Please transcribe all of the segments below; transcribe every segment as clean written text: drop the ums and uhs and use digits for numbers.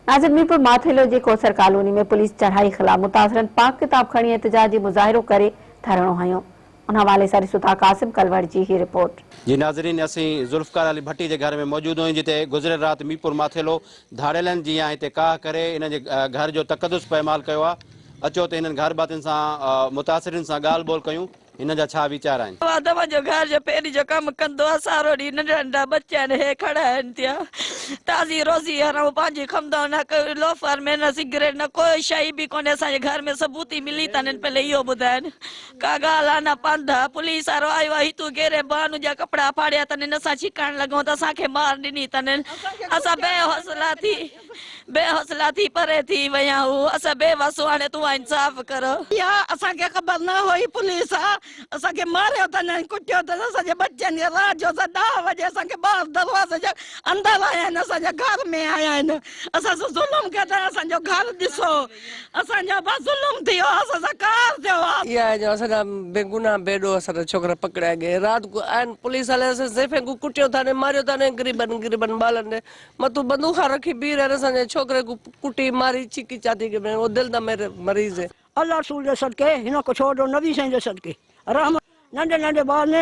ناظر ميرپور ماٿيلو جي ڪوثر colony ۾ police چڙهائي خلاف متاثرن پاڪ ڪتاب کڻي احتجاجي مظاهرو ڪري ڌرڻو هنيو ان حوالي سان ڏسو ٿا قاسم ڪلوڙ جي هي رپورٽ. جي ناظرين اسين ذوالفقار علي ڀٽي جي گهر ۾ موجود آهيون جتي گذريل رات ميرپور ماٿيلو ڌاڙيلن جيان هتي ڪاهه ڪري انهن جي گهر جو تقدس پائمال ڪيو آهي اچو ته هنن گهر ڀاتين سان متاثرين سان ڳالهه ٻولهه ڪيون. هن جا ڇا ويچار آهن؟ واڌ منهنجو گهر جو پهرين جو ڪم ڪندو آ سارو ڏينهن ننڍڙا ننڍڙا ٻچا آهن هي کڙا آهن ٿيا تازي روزي هرائون پنهنجي کمدا نه ڪو لوفر ۾ نه سگريٽ نه ڪو شئي به ڪونهي اسان جي گهر ۾ ثبوت ئي ملي تنن پهلي اهو ٻڌائن ڪا ڳالهه آ نه پنڌ آ پوليس وارو آيو آ هتون گيري بانو جا ڪپڙا ڦاڙيا تنن اسان ڇڪائڻ لڳون ته اسان کي مار ڏني تنن اسان بي حوصلا ٿي بي حوصلا ٿي پري ٿي ويا هو اسان بي وس هاڻي توهان انصاف ڪرو. اها اسان کي خبر نه هئي پوليس آ اسان کي ماريو اٿن ۽ ڪٽيو اٿن اسان جي ٻچن کي رات جو اسان ڏهه وڄي اسان کي ٻاهر دروازي جي اندر آيا آهن اسان جي گهر ۾ آيا آهن اسان سان ظلم ڪيو اٿن اسان جو گهر ڏسو اسان جو ابا ظلم ٿي ويو آ اسان سان قهر ٿيو آ. اها آهي جو اسان جا بيگناهه بيڏوهه اسان جا ڇوڪرا پڪڙيا گئي رات ڪو آهن پوليس والي اسان زيفين ڪو ڪٽيو ٿا ماريو ٿا غريبن غريبن ٻالن ڏي متون بندوقان رکي بيهي رهن اسان جي ڇوڪري کي ڪٽي ماري ڇڪي چاتي کي او دل دا مريض هي. الله رسول جي صدقي هن کي ڇوڙ ڏو نبي سائين جي صدقي رحم ننڍي ننڍي ٻار ني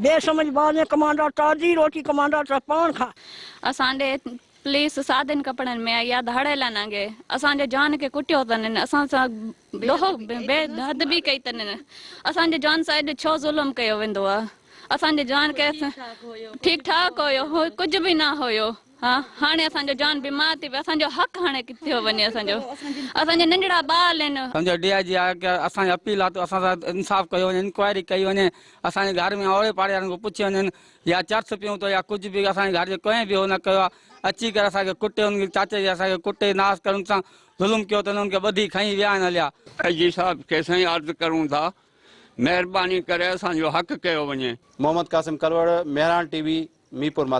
بي سمجھ ٻار ني ڪمانڊا تازي روٽي ڪمانڊا ته پاڻ کا. اسان ڏي پوليس سادن ڪپڙن ۾ آئي آ ڌاڙيلن آنگي اسان جي جان کي ڪٽيو تنن اسان سان ڏوهه بي حد به ڪئي تنن اسان جي جان سان ايڏو ڇو ظلم ڪيو ويندو آ. اسان جي جان کي ٺيڪ ٺاڪ هيو ڪجهه به نه هيو ها هاڻي اسان جو جان بيمار ٿي پيو اسان جو حق هاڻي ڪٿي ٿو وڃي اسان جو اسان جا ننڍڙا ٻال آهن. سمجهو ڊي I جي آ ڪي اسان جي اپيل آ ته اسان سان انصاف ڪيو وڃي انڪوائري ڪئي وڃي اسان جي گهر ۾ اوڙي پاڙي وارن کان پڇي وڃن يا چرس پيون ٿو يا ڪجهه به اسان جي گهر جي ڪنهن به هو نه ڪيو آ اچي ڪري اسان کي ڪٽي ان چاچي کي اسان کي ڪٽي ناس ڪري ان سان ظلم ڪيو اٿن ان کي ٻڌي کڻي ويا آهن هليا. آء جي صاحب کي سائين عرض ڪرون ٿا مهرباني ڪري اسان جو حق ڪيو وڃي. Muhammad Qasim Kalhoro, Mehran T V, Mirpur Mathelo.